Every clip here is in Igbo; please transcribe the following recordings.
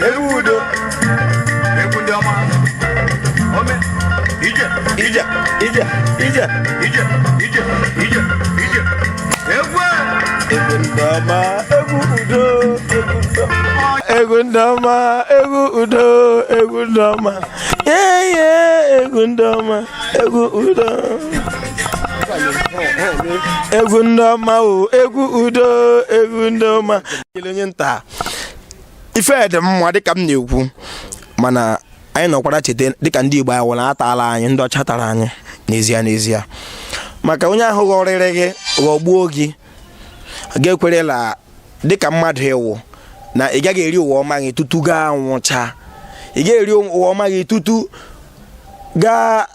Egwu udo. Egwu ndị ọma. Ome. Ije. Ije, ije, ije. Ije, ije, ije, ije. Egwu a. Egwu ndị ọma, egwu udo, egwu ndị ọma. Egwu ndị ọma, egwu udo, egwu ndị ọma. Ye, egwu ndị ọma, egwu udo. Egwu ndị ọma o, egwu udo, egwu ndị ọma. Ele onye nta. Ife dị mma dịka m na-ekwu, mana anyị nọkwara cheta dịka ndị Igbo anyị wụla atala anyị, ndị ọcha tara anyị n'ezie n'ezie, maka onye ahụ ghọrịrị gị, ghọgbuo gị, ga-ekwerela dịka mmadụ ịwụ na ị gaghị eri ụwa ọma gị tutu gaa nwụcha. Ị gaghị eri ụwa ọma gị tutu gaa.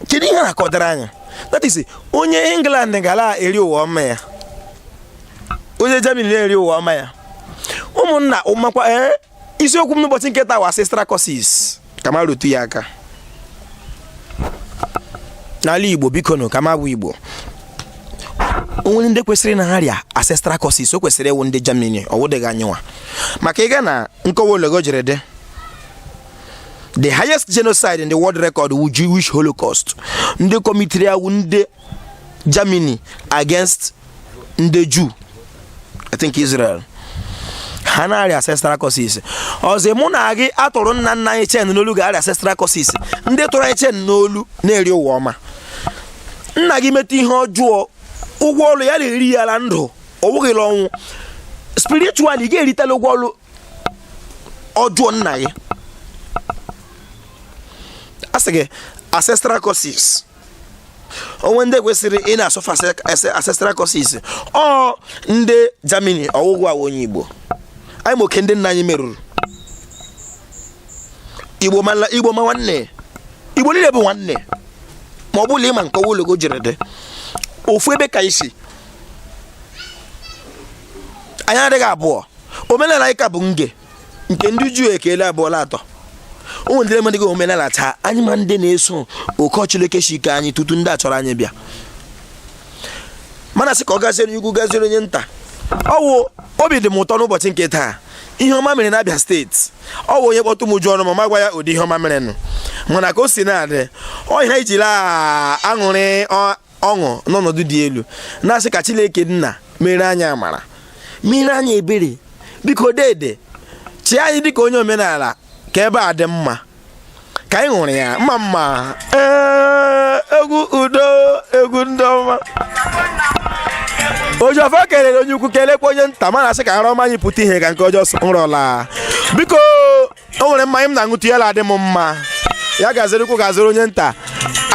Kedu ihe na-akọdara anyị? That is, onye England gara eri ụwa ọma ya, onye Germany na-eri ụwa ọma ya. Ụmụnna, ụmakwa ee, isiokwu m n'ụbọchị nke taa wa ancestral curses. Ka ma rutu ya aka n'ala Igbo, biko nụ, ka ma bụ Igbo. Onwere ndị kwesịrị na arịa ancestral curses, o kwesịrị ịwụ ndị Germany, ọ wụdịghị anyị nwa, maka ịga na nkọwa olego jiri dị. The highest genocide in the world record wu Jewish Holocaust. Ndị commitiri awụ ndị Germany against ndị Jew, I think Israel. Ha na-arịa ancestral curses. Ọzọ, mụ na gị atụrụ nna nna anyị chain n'olu ga-arịa ancestral curses. Ndị tụrụ anyị chain n'olu na-eri ụwa ọma. Nna gị metụ ihe ọjọọ, ụgwọ ọrụ ya na-eri ya la ndụ, ọ bụghịla ọnwụ. Spiritually, ị ga-eritela ụgwọ ọrụ ọjọọ nna gị. A sị gị ancestral curses, onwe ndị kwesịrị ị na-asọfa ancestral curses, ọ ndị Germany, ọwụgwụ awụ onye Igbo. Anyị ma oke ndị nna anyị merụrụ Igbo. Ma Igbo ma nwanne, Igbo niile bụ nwanne. Ma ọ bụla ịma nke ọwa ologo jiri dị ofu ebe ka isi, anyị adịghị abụọ. Omenala anyị ka bụ nge nke ndị Juu ekele abụọla atọ. Ụmụ ndị emadịghị omenala taa. Anyị ma ndị na-eso oke Chineke shi ike anyị tutu ndị a chọrọ anyị bịa. Mana sị ka ọ gaziere ugwu, gaziere onye nta. Ọwụ obi dị m ụtọ n'ụbọchị nke taa, ihe ọma mere n'Abia Steeti. Ọ wụ onye kpọtụ m uju ọnụ ma ma gwa ya ụdị ihe ọma mere nụ, mana ka o si na-adị, ọ ihe ejiri aṅụrị ọṅụ n'ọnọdụ dị elu, na-asị ka Chineke nna mere anyị amara, mere anyị ebere. Biko dede, chịa anyị dịka onye omenala, ka ebe a dị mma, ka anyị hụrụ ya mma mma. Ee, egwu udo, egwu ndị ọma. Ojiọfọ kelere onye ukwu, kelekwa onye nta. Mana asị ka nrọ ọma anyị pụta ihe ka nke ọjọọ nrọla. Biko, o nwere mmanya m na-aṅụtụ ya adị m mma. Ya gaziri ukwu, gaziri onye nta.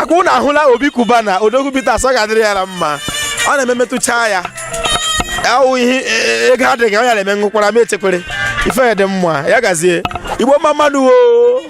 Akwa unu ahụla Obi Cubana, Odogwu Peters, ọ ga-adịrị ya na mma. Ọ na-eme metụcha ya awụ ihe ego adịghị, ọ ya na-eme ṅụkwara m echekwere ife ya dị mma. Ya gazie, Igbo mma mmadụ o.